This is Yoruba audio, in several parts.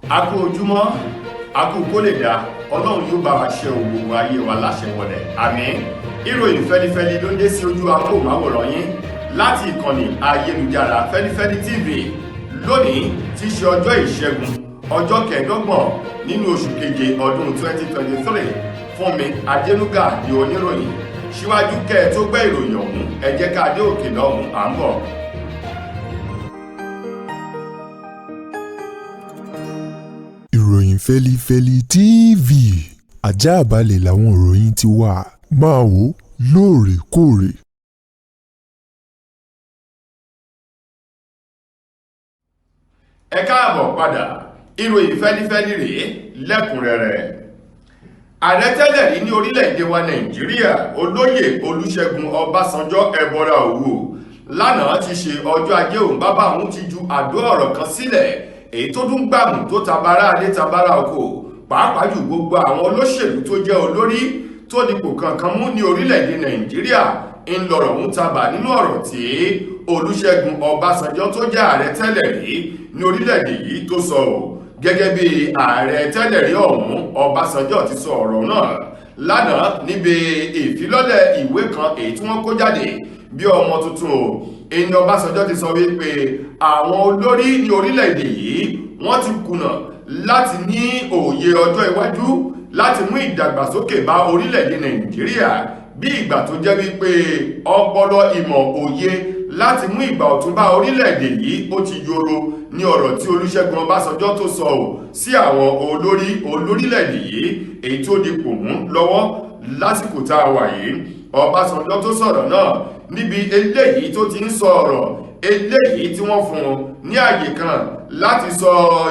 A kú ojúmọ́, a kú kó lè dá. Ọlọ́run yóò bá wa ṣe gbogbo ayé wa láṣẹ wọlẹ̀, àmín. Ìròyìn fẹlifẹli ló ń dé sí ojú amóhùnmáwòrán yín láti ìkànnì ayélujára Fẹlifẹli TV lónìí tí í ṣe ọjọ́ Ìṣẹ́gun, ọjọ́ 25 nínú oṣù keje ọdún 2023. Fúnmi Adénúgà ní oníròyìn. Síwájú kẹ́ ẹ tó gbẹ́ ìròyìn ọ̀hún, ẹ jẹ́ ká dé òkè lọ́hùn, à ń bọ̀. Ìròyìn Fẹ́lifẹ́li TV, ajáàbalẹ̀ làwọn ìròyìn ti wà, máa wò lóòrèkóòrè. Ẹ káàbọ̀ padà. Ìròyìn fẹ́lifẹ́li rèé lẹ́kùnrẹ́rẹ́. Ààrẹ tẹ́lẹ̀ rí ní orílẹ̀-èdè wa Nàìjíríà, Olóyè Olúṣẹ́gun Ọbásanjọ́, ẹ̀bọra òwò, lánàá ti ṣe ọjọ́ Ajé òun bábá òun ti ju àdó ọ̀rọ̀ kan sílẹ̀, èyí tó dún gbàmù tó tabara adé tabara oko, pàápàá jù gbogbo àwọn olóṣèlú tó jẹ́ olórí tó dipò kankan mú ní orílẹ̀-èdè Nàìjíríà. Ń lọ̀rọ̀ ń tabà nínú ọ̀rọ̀ tí Olúṣẹ́gun Ọbásanjọ́ tó jẹ́ ààrẹ tẹ́lẹ̀ rí ní orílẹ̀-èdè yìí tó sọ ò. Gẹ́gẹ́ bí ààrẹ tẹ́lẹ̀ rí ọ̀hún Ọbásanjọ́ ti sọ ọ̀rọ̀ náà lánàá níbi ìfilọ́lẹ̀ ìwé kan èyí tí wọ́n kó jáde bí ọmọ tuntun o, ẹni Ọbásanjọ́ ti sọ wípé àwọn olórí ní orílẹ̀-èdè yìí, wọ́n ti kùnà láti ní òye ọjọ́ iwájú láti mú ìdàgbàsókè bá orílẹ̀-èdè Nàìjíríà, bí ìgbà tó jẹ́ wípé ọpọlọ, ìmọ̀, òye láti mú ìgbà ọ̀tun bá orílẹ̀-èdè yìí, ó ti yoro ní ọ̀rọ̀ tí Olúṣẹ́gun Ọbásanjọ́ tó sọ ò sí àwọn olórí olórílẹ̀-èdè yìí èyí tó dipò mú lọ́wọ́ lásìkò tá a wà yìí. Ọbásanjọ́ tó sọ̀rọ̀ náà níbi eléyìí tó ti ń sọ ọ̀rọ̀ eléyìí tí wọ́n fún un ní àyè kan láti sọ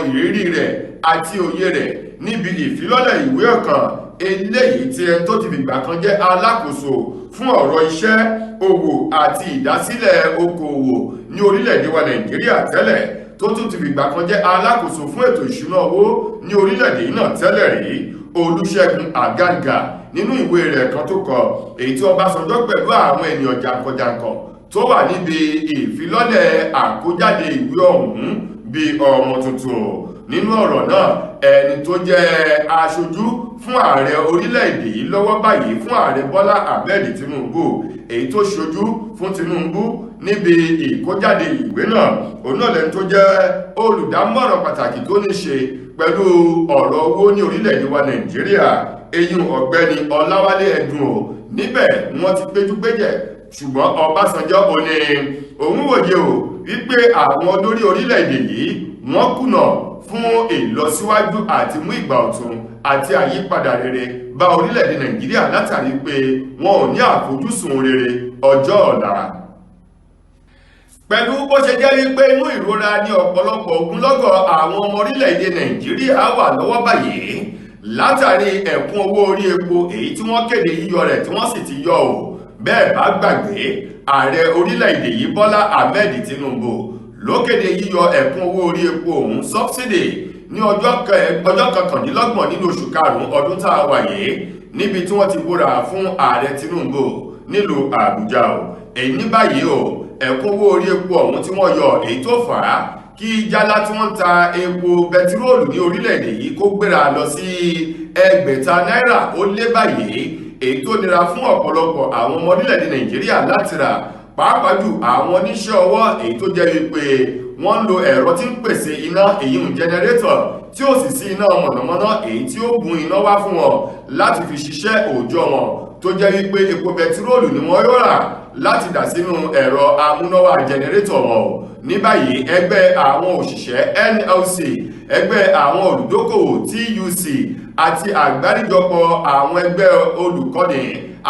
ìrírí rẹ̀ àti òye rẹ̀ níbi ìfilọ́lẹ̀ ìwé ọ̀kan eléyìí tí ẹni tó ti fìgbà kan jẹ́ alákòóso fún ọ̀rọ̀ iṣẹ́ òwò àti ìdásílẹ̀ okòòwò ní orílẹ̀-èdè wa Nàìjíríà tẹ́lẹ̀, tó tún ti fìgbà kan jẹ́ alákòóso fún ètò ìṣúná owó ní orílẹ̀-èdè náà tẹ́lẹ̀ rí, Olúṣẹ́gun Àgàgà, nínú ìwé rẹ̀ kan tó kọ, èyí tí Ọbásanjọ́ pẹ̀lú àwọn ènìyàn jàǹkànjàǹkàn tó wà níbi ìfilọ́lẹ̀ àkójáde ìwé ọ̀hún bí ọmọ tuntun. Nínú ọ̀rọ̀ náà, ẹni tó jẹ́ aṣojú fún ààrẹ orílẹ̀-èdè yìí lọ́wọ́ báyìí, fún ààrẹ Bọ́lá Ahmed Tinubu, èyí tó ṣojú fún Tinubu níbi ìkójáde ìwé náà, òun náà lẹni tó jẹ́ olùdámọ̀ràn pàtàkì tó ní ṣe pẹ̀lú ọ̀rọ̀ owó ní orílẹ̀-èdè wa Nàìjíríà, eyín ọ̀gbẹ́ni Ọláwálé Ẹdùn ò. Níbẹ̀ wọ́n ti péjú péjẹ̀, ṣùgbọ́n Ọbásanjọ́ ò ní òun wòye o wípé àwọn olórí orílẹ̀-èdè yìí, wọ́n kùnà fún ìlọsíwájú àti mú ìgbà ọ̀tun àti àyípadà rere bá orílẹ̀-èdè Nàìjíríà, látàrí pé wọn ò ní àfojúsùn rere ọjọ́ ọ̀la. Pẹ̀lú bó ṣe jẹ́ wípé inú ìrora ní ọ̀pọ̀lọpọ̀ ogunlọ́gọ̀ àwọn ọmọ orílẹ̀-èdè Nàìjíríà wà lọ́wọ́ báyìí látàrí ẹ̀kún owó orí epo èyí tí wọ́n kéde yíyọ rẹ̀, tí wọ́n sì ti yọ ò. Bẹ́ẹ̀ bá gbàgbé, ààrẹ orílẹ̀-èdè yìí Bọ́lá Ahmed Tinubu ló kéde yíyọ ẹ̀kún owó orí epo ọ̀hún, subsidy, ní ọjọ́ 29 nínú oṣù karùn-ún ọdún tá a wà yìí, níbi tí wọ́n ti búra fún ààrẹ Tinubu nílùú Àbújá o. Èyí ní báyìí o, ẹ̀kún owó orí epo ọ̀hún tí wọ́n yọ, èyí tó fà á kí jálá tí wọ́n ń ta epo bẹtiróòlù ní orílẹ̀-èdè yìí kó gbéra lọ sí 600 náírà ó lé báyìí, èyí tó nira fún ọ̀pọ̀lọpọ̀ àwọn ọmọ orílẹ̀-èdè Nàìjíríà láti rà, pàápàá jù àwọn oníṣẹ́ ọwọ́ èyí tó jẹ́ wípé wọ́n ń lo ẹ̀rọ tí ń pèsè iná, èyí ń generator, tí ó sì sí iná mọ̀nàmọ́ná èyí tí ó bùn iná wá fún wọn láti fi ṣiṣẹ́ òòjọ́ wọn, tó jẹ́ wípé epo bẹtiróòlù ni wọ́n yóò rà láti dà sínú ẹ̀rọ amúnáwá generator wọn o. Ní báyìí, ẹgbẹ́ àwọn òṣìṣẹ́ NLC, ẹgbẹ́ àwọn olùdókòwò TUC àti àgbáríjọpọ̀ àwọn ẹgbẹ́ olùkọ́ni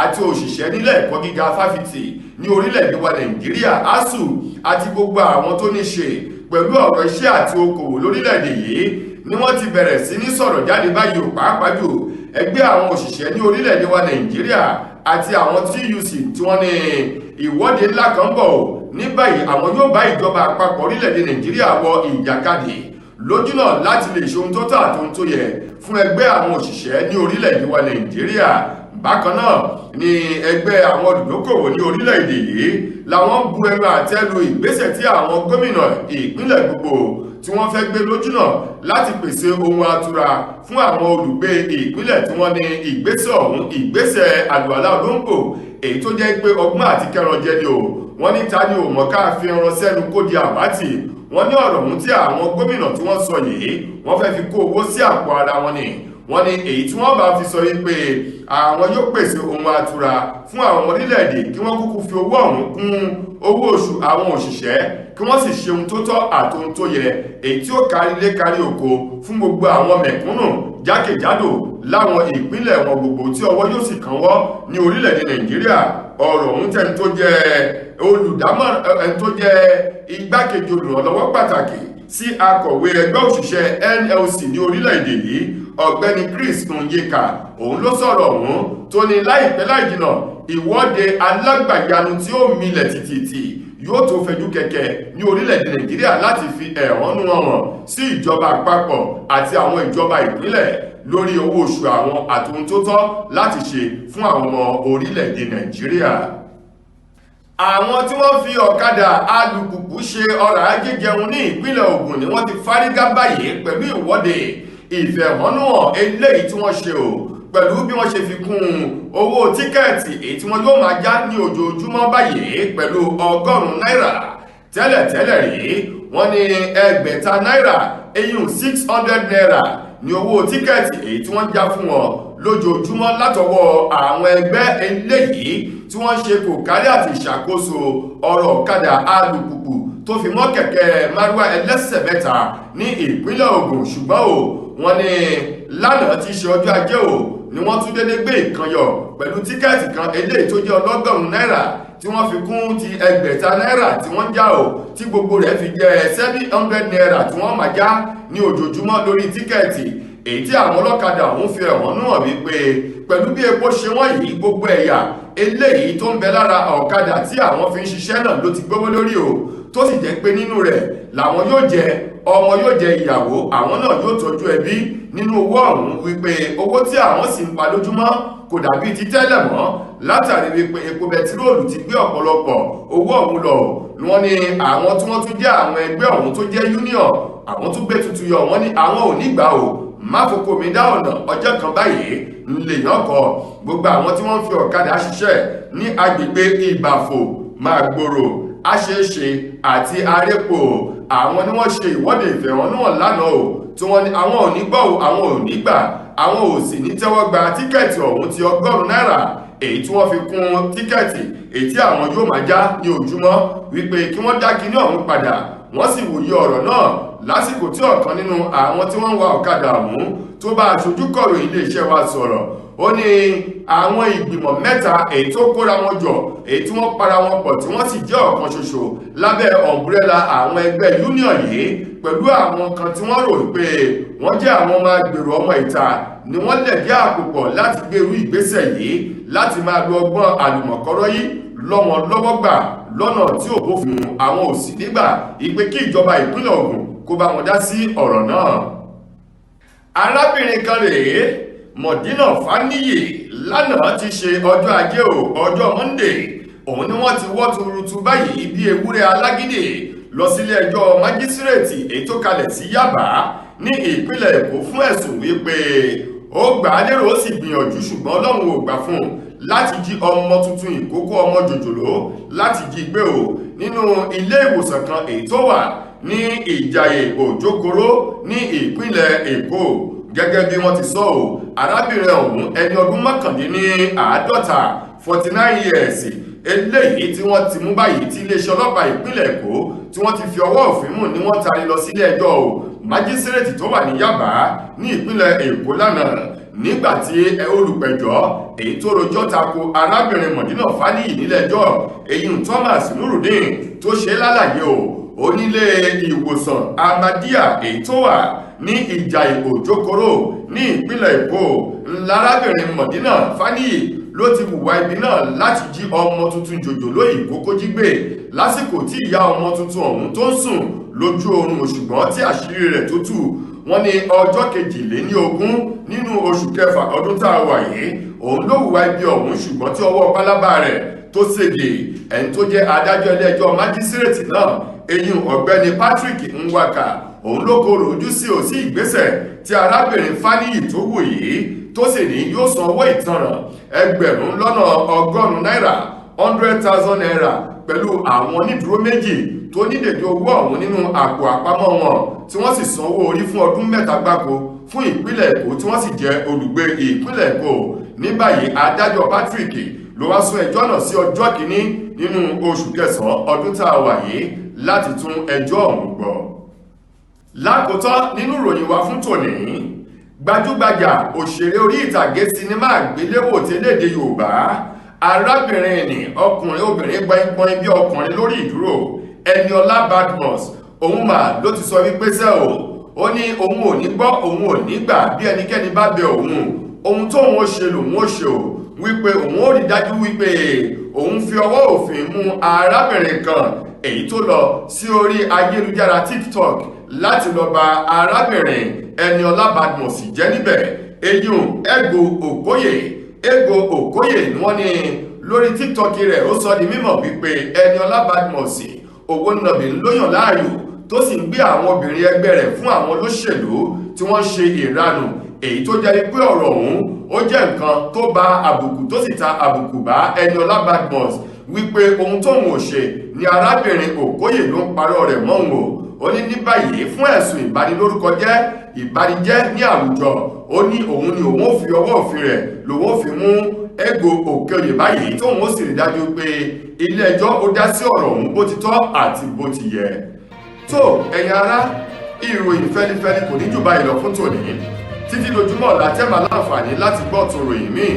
àti òṣìṣẹ́ nílẹ̀ ẹ̀kọ́ gíga fáfitì ní orílẹ̀-èdè wa Nàìjíríà, ASUU, àti gbogbo àwọn tó ní ṣe pẹ̀lú ọ̀rọ̀ iṣẹ́ àti okòwò lórílẹ̀-èdè yìí ni wọ́n ti bẹ̀rẹ̀ sí ní sọ̀rọ̀ jáde báyìí ò. Pàápàá jù ẹgbẹ́ àwọn òṣìṣẹ́ ní orílẹ̀-èdè wa Nàìjíríà àti àwọn TUC, tí wọ́n ní ìwọ́de ńlá kan bọ̀ ò. Ní báyìí, àwọn yóò bá ìjọba àpapọ̀ orílẹ̀-èdè Nàìjíríà wọ ìjàkadì lójúnà láti lè ṣe ohun tó tọ́ àti ohun tó yẹ fún ẹgbẹ́ àwọn òṣìṣẹ́ ní orílẹ̀-èdè wa Nàìjíríà. Bákan náà ni ẹgbẹ́ àwọn olùdókòwò ní orílẹ̀-èdè yìí làwọn bu ẹnu àtẹ́ lu ìgbésẹ̀ tí àwọn gómìnà ìpínlẹ̀ gbogbo Tí wọ́n fẹ́ gbé lójúnà láti pèsè ohun atura fún àwọn olùgbé ìpínlẹ̀, tí wọ́n ní ìgbésẹ̀ ọ̀hún, ìgbésẹ̀ àlùalá olóńgbò, èyí tó jẹ́ pé ọgbọ́n àti kẹran jẹ ni o. Wọ́n ní ta ni ò mọ̀ ká fi ẹran sẹ́nu kó di àwátì? Wọ́n ní ọ̀rọ̀ ọ̀hún tí àwọn gómìnà tí wọ́n sọ yìí, wọ́n fẹ́ fi kó owó sí àpò ara wọn ni. Wọ́n ní èyí tí wọ́n bá fi sọ wípé àwọn yóò pèsè ohun atura fún àwọn ọmọ orílẹ̀-èdè, kí wọ́n kúkú fi owó ọ̀hún kún owó oṣù àwọn òṣìṣẹ́, kí wọ́n sì ṣe ohun tó tọ́ àti ohun tó yẹ, èyí tí ó kárí ilé kárí oko fún gbogbo àwọn mẹ̀kúnnù jákèjádò láwọn ìpínlẹ̀ wọn gbogbo, tí ọwọ́ yóò sì kàn wọ́n ní orílẹ̀-èdè Nàìjíríà. Ọ̀rọ̀ ọ̀hún, tẹ́ni tó jẹ́ olùdámọ̀ràn, ẹni tó jẹ́ igbákejì olùrànlọ́wọ́ pàtàkì sí akọ̀wé ẹgbẹ́ òṣìṣẹ́ NLC ní orílẹ̀-èdè yìí, Ọ̀gbẹ́ni Chris Onyeka, òun ló sọ̀rọ̀ ọ̀hún, tó ní láìpẹ́ láìjìnà, ìwọ́de alágbàyanu tí ó milẹ̀ tìtìtì yóò tó fẹjú kẹ̀kẹ́ ní orílẹ̀-èdè Nàìjíríà láti fi ẹ̀hónú hàn sí ìjọba àpapọ̀ àti àwọn ìjọba ìpínlẹ̀ lórí owó oṣù àwọn àti ohun tó tọ́ láti ṣe fún àwọn ọmọ orílẹ̀-èdè Nàìjíríà. Àwọn tí wọ́n fi ọ̀kadà alùpùpù ṣe ọrọ̀ ajé jẹun ní ìpínlẹ̀ Ògùn ni wọ́n ti fárígá báyìí pẹ̀lú ìwọ́de ìfẹ̀hónúhàn eléyìí tí wọ́n ṣe o, pẹ̀lú bí wọ́n ṣe fi kún owó tíkẹ́ẹ̀tì èyí tí wọ́n yóò máa já ní ojoojúmọ́ báyìí pẹ̀lú 100 náírà. Tẹ́lẹ̀tẹ́lẹ̀ rí, wọ́n ní 600 náírà, eyín ₦600 ní owó tíkẹ́ẹ̀tì èyí tí wọ́n já fún wọn lójoojúmọ́ látọwọ́ àwọn ẹgbẹ́ eléyìí tí wọ́n ṣe kò kárí àti ìṣàkóso ọ̀rọ̀ ọ̀kadà alùpùpù tó fi mọ́ kẹ̀kẹ́ márúwá ẹlẹ́sẹ̀ mẹ́ta ní ìpínlẹ̀ Ògùn. Ṣùgbọ́n o, wọ́n ní lánàá tí í ṣe ọjọ́ Ajé o, ni wọ́n tún dédé gbé ìkànyọ̀ pẹ̀lú tíkẹ́ẹ̀tì kan eléyìí tó jẹ́ 100 náírà tí wọ́n fi kún ti 600 náírà tí wọ́n ń já o, tí gbogbo rẹ̀ fi jẹ́ ₦700 tí wọ́n máa já ní ojoojúmọ́ lórí tíkẹ́ẹ̀tì, èyí tí àwọn ọlọ́kadà ọ̀hún fi ẹ̀hónú hàn wípé pẹ̀lú bí epo ṣe wọ́n yìí, gbogbo ẹ̀yà eléyìí tó ń bẹ lára ọ̀kadà tí àwọn fi ń ṣiṣẹ́ náà ló ti gbówó lórí o, tó sì jẹ́ pé nínú rẹ̀ làwọn yóò jẹ, ọmọ yóò jẹ, ìyàwó àwọn náà yóò tọ́jú ẹbí nínú owó ọ̀hún, wípé owó tí àwọn sì ń pa lójúmọ́ kò dàbí ti tẹ́lẹ̀ mọ́, látàrí wípé epo bẹtiróòlù ti gbé ọ̀pọ̀lọpọ̀ owó ọ̀hún lọ. Ni wọ́n ní àwọn tí wọ́n tún jẹ́ àwọn ẹgbẹ́ ọ̀hún tó jẹ́ union, àwọn tún gbé tuntun yọ. Wọ́n ní àwọn ò ní gbà o, má foko mi dá ọ̀nà ọjọ́ kan báyìí ńlẹ̀yàn kọ. Gbogbo àwọn tí wọ́n ń fi ọ̀kadà ṣiṣẹ́ ní agbègbè Ìbàfò, Màgbòrò, Àṣeéṣe àti Arépò, àwọn ni wọ́n ṣe ìwọ́de ìfẹ̀hónúhàn lánàá o, tí wọ́n ní àwọn ò ní gbọ́ o, àwọn ò ní gbà, àwọn ò sì ní tẹ́wọ́ gba tíkẹ́ẹ̀tì ọ̀hún ti 100 náírà èyí tí wọ́n fi kún tíkẹ́ẹ̀tì èyí tí àwọn yóò máa já ní ojúmọ́, wípé kí wọ́n dá kinní ọ̀hún padà. Wọ́n sì wòye ọ̀rọ̀ náà lásìkò tí ọ̀kan nínú àwọn tí wọ́n ń wa ọ̀kadà ọ̀hún tó bá aṣojú kọ̀ròyìn iléeṣẹ́ wa sọ̀rọ̀. Ó ní àwọn ìgbìmọ̀ mẹ́ta èyí tó kóra wọn jọ, èyí tí wọ́n para wọn pọ̀, tí wọ́n sì jẹ́ ọ̀kan ṣoṣo lábẹ́ umbrella àwọn ẹgbẹ́ union yìí, pẹ̀lú àwọn kan tí wọ́n rò pé wọ́n jẹ́ àwọn ọmọ agbèrò ọmọ ìta, ni wọ́n lẹ̀dí àpò pọ̀ láti gbé irú ìgbésẹ̀ yìí, láti máa lo ọgbọ́n àlùmọ̀kọ́rọ́ yìí lọ́wọ́n lọ́wọ́ gbà lọ́nà tí ò bófin mu. Àwọn ò sì nígbà ìpè kí ìjọba ìpínlẹ̀ Ògùn kó bá wọn dá sí ọ̀rọ̀ náà. Arábìnrin kan rèé, Mọ̀dínà Fáníyì, lánàá ti ṣe ọjọ́ Ajé o, ọjọ́ Monday, òun ni wọ́n ti wọ́ tuurutu báyìí bí ewúrẹ́ alágídí lọ sílé ẹjọ́ májísírèètì èyí tó kalẹ̀ sí Yábà ní ìpínlẹ̀ Èkó fún ẹ̀sùn wípé ó gbà á lérò, ó sì gbìyànjú, ṣùgbọ́n Ọlọ́run ò gbà fún un láti jí ọmọ tuntun, ìkókó ọmọ jòjòló, láti jí gbé o nínú ilé ìwòsàn kan èyí tó wà ní Ìjàyè Òjòkòrò ní ìpínlẹ̀ Èkó. Gẹ́gẹ́ bí wọ́n ti sọ ọ́, arábìnrin ọ̀hún, ẹni ọdún 49, 49 years, eléyìí tí wọ́n ti mú báyìí, tí iléeṣẹ́ ọlọ́pàá ìpínlẹ̀ Èkó tí wọ́n ti fi ọwọ́ òfin mú, ni wọ́n taari lọ sílé ẹjọ́ o májísírèètì tó wà ní Yábà ní ìpínlẹ̀ Èkó lánàá, nígbà tí olùpẹ̀jọ́ èyí tó rojọ́ tako arábìnrin Mọ̀dínà Fáníyì nílẹ̀-ẹjọ́, èyí Thomas Nurudeen, tó ṣe lálàyé o. Onílé ìwòsàn Ahmadiyya èyí tó wà ní Ìjàyè Òjòkòrò ní ìpínlẹ̀ Èkó ńlárábìnrin Mọ̀dínà Fáníyì ló ti hùwà ibi náà láti jí ọmọ tuntun jòjòló ìkókó jí gbé lásìkò tí ìyá ọmọ tuntun ọ̀hún tó ń sùn lójú oorun, ṣùgbọ́n tí àṣírí rẹ̀ tó tú. Wọ́n ní ọjọ́ 22 nínú oṣù kẹfà ọdún tá a wà yìí, òun ló hùwà ibi ọ̀hún, ṣùgbọ́n tí ọwọ́ pálábá rẹ̀ tó sége. Ẹni tó jẹ́ adájọ́ ilé-ẹjọ́ májísírèètì náà, eyín Ọ̀gbẹ́ni Patrick Nwaka, Òun ló korò ojú sí òsí ìgbésẹ̀ tí arábìnrin Fáníyì tó wù yìí, tó sì ní yóò san owó ìtanràn 100,000 náírà, ₦100,000, pẹ̀lú àwọn onídùúró méjì tó ní dèdè owó ọ̀hún nínú àpò àpamọ́ wọn, tí wọ́n sì san owó orí fún ọdún 3 gbáko fún ìpínlẹ̀ Èkó, tí wọ́n sì jẹ́ olùgbé ìpínlẹ̀ Èkó. Ní báyìí, adájọ́ Patrick ló wá sún ẹjọ́ náà sí ọjọ́ 1 nínú oṣù kẹsàn-án ọdún tá a wà yìí láti tún ẹjọ́ ọ̀hún gbọ́. Lákòótán nínú ìròyìn wa fún tòní, gbajúgbajà òṣèré orí ìtàgé sinimá àgbéléwò tẹ́lẹ̀dẹ̀ Yorùbá, arábìnrin ní ọkùnrin obìnrin gbọ̀ngbọ̀n bí ọkùnrin lórí ìdúró, Ẹniọlá Badmus, òun mà ló ti sọ wípé sẹ́ o, ó ní òun ò ní gbọ́, òun ò ní gbà bí ẹnikẹ́ni bá bẹ òun, ohun tóun ó ṣe lòun ó ṣe o, wípé òun ó rí dájú wípé òun fi ọwọ́ òfin mú arábìnrin kan èyí tó lọ sí orí ayélujára TikTok láti lọ bá arábìnrin Ẹniọlá Badmus jẹ́ níbẹ̀. Eyín Ego Okoye, Ego Okoye ni wọ́n ní lórí TikTok rẹ̀, ó sọ di mímọ̀ wípé Ẹniọlá Badmus owó nàbì ń lóyàn láàyò, tó sì ń gbé àwọn obìnrin ẹgbẹ́ rẹ̀ fún àwọn olóṣèlú tí wọ́n ń ṣe ìranù, èyí tó jẹ́ wípé ọ̀rọ̀ ọ̀hún ó jẹ́ nǹkan tó ba àbùkù, tó sì ta àbùkù bá Ẹniọlá Badmus, wípé ohun tóun ò ṣe ni arábìnrin Okoye ló ń parọ́ rẹ̀ mọ́ òun o. Ó ní ní báyìí, fún ẹ̀sùn ìbanilórúkọjẹ́, ìbanijẹ́ ní àwùjọ, ó ní òun ni òun ò fi ọwọ́ òfin rẹ̀ lòun ò fi mú Ego Okoye báyìí, tóun ó sì rí dájú pé ilé ẹjọ́ ó dá sí ọ̀rọ̀ ọ̀hún bó ti tọ́ àti bó ti yẹ. Tó, ẹ̀yin ará, ìròyìn fẹ́lifẹ́li kò ní jù báyìí lọ fún tòní. Títí dojúmọ́ ọ̀la tẹ́ máa láǹfààní láti gbọ́ tó ròyìn míì,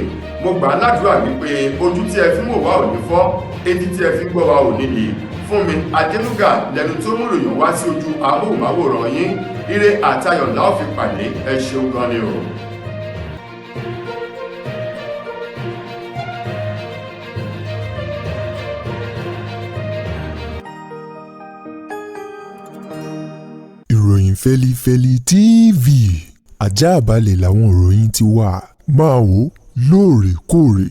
mo gbà á ládùúrà wípé ojú tí ẹ fi ń wò wá ò ní fọ́, etí tí ẹ fi ń gbọ́ wá ò ní di. Fún mi Adélúgà lẹnu tó mú ròyìn wá sí ojú amóhùnmáwòrán yín. Ire àtayọ̀ la ó fi pàdé. Ẹ ṣeun gan ni o. Ìròyìn Fẹ́lifẹ́li TV, ajáàbalẹ̀ làwọn ìròyìn ti wà. Máa wò lóòrèkóòrè.